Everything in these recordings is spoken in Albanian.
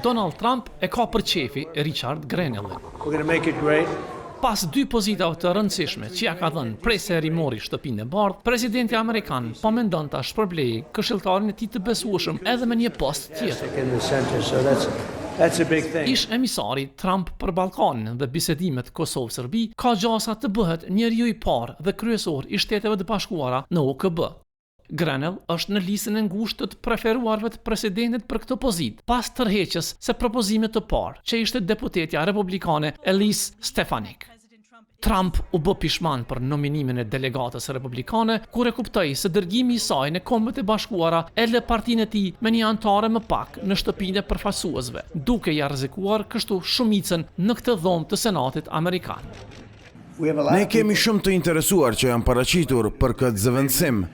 Donald Trump e ka për qefi Richard Grenellin. We're going to make it great. Pas dy pozitave të rëndësishme që ja ka dhënë prej se rimori Shtëpinë e Bardhë, presidenti amerikan po mendon ta shpërblejë këshilltarin e tij të besueshëm edhe me një post tjetër. In the center, so that's a big thing. Ish emisari Trump për Ballkanin dhe bisedimet Kosovë-Serbi ka gjasa të bëhet njeriu i parë dhe kryesor i Shteteve të Bashkuara në OKB. Grenell është në listën e ngushtë të preferuarve të presidentit për këtë pozitë, pas tërheqjes së propozimit të parë, që ishte deputetja republikane Elise Stefanik. Trump u bë pishman për nominimin e delegatës republikane, kur e kuptoi se dërgimi i saj në Kombet e Bashkuara e lë partinë e tij me një anëtare më pak në shtëpinë e përfaqësuesve, duke ja rrezikuar kështu shumicën në këtë dhomë të Senatit amerikan. We have a lot Ne of kemi people. shumë të interesuar që janë paraqitur për këtë zëvendësim.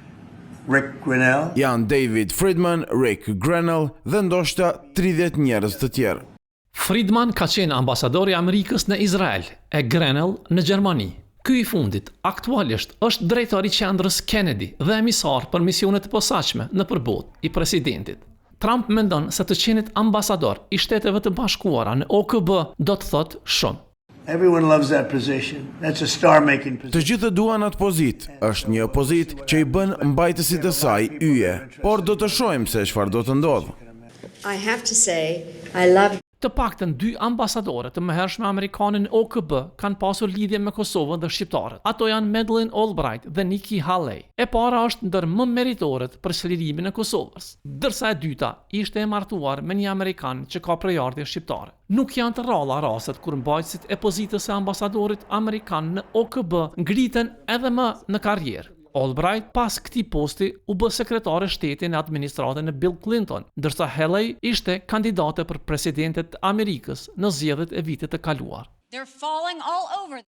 Rick Grenell. Janë David Friedman, Rick Grenell dhe ndoshta 30 njerëz të tjerë. Friedman ka qenë ambasador i Amerikës në Izrael e Grenell në Gjermani. Ky i fundit aktualisht është drejtor i qendrës Kennedy dhe emisar për misionet e posaçme nëpër botë i presidentit. Trump mendon se të qenit ambasador i Shteteve të Bashkuara në OKB do të thotë shumë. Everyone loves that position. That's a star-making Të position. gjithë duan atë pozitë, është një pozitë që i bën mbajtësit e saj yje, por do të shohim se çfarë do të ndodhë. I have to say, I love Të paktën dy ambasadore të mëhershme amerikane në OKB kanë pasur lidhje me Kosovën dhe shqiptarët. Ato janë Madeleine Albright dhe Nikki Haley. E para është ndër më meritoret për çlirimin e Kosovës, ndërsa e dyta ishte e martuar me një amerikan që ka prejardhje shqiptare. Nuk janë të rralla rastet kur mbajtësit e pozitës së ambasadorit amerikan në OKB ngriten edhe më në karrierë. Albright pas këtij posti u bë sekretare shteti në administratën e Bill Clinton, ndërsa Haley ishte kandidate për presidentet të Amerikës në zgjedhjet e vitit të kaluar. They're falling all over.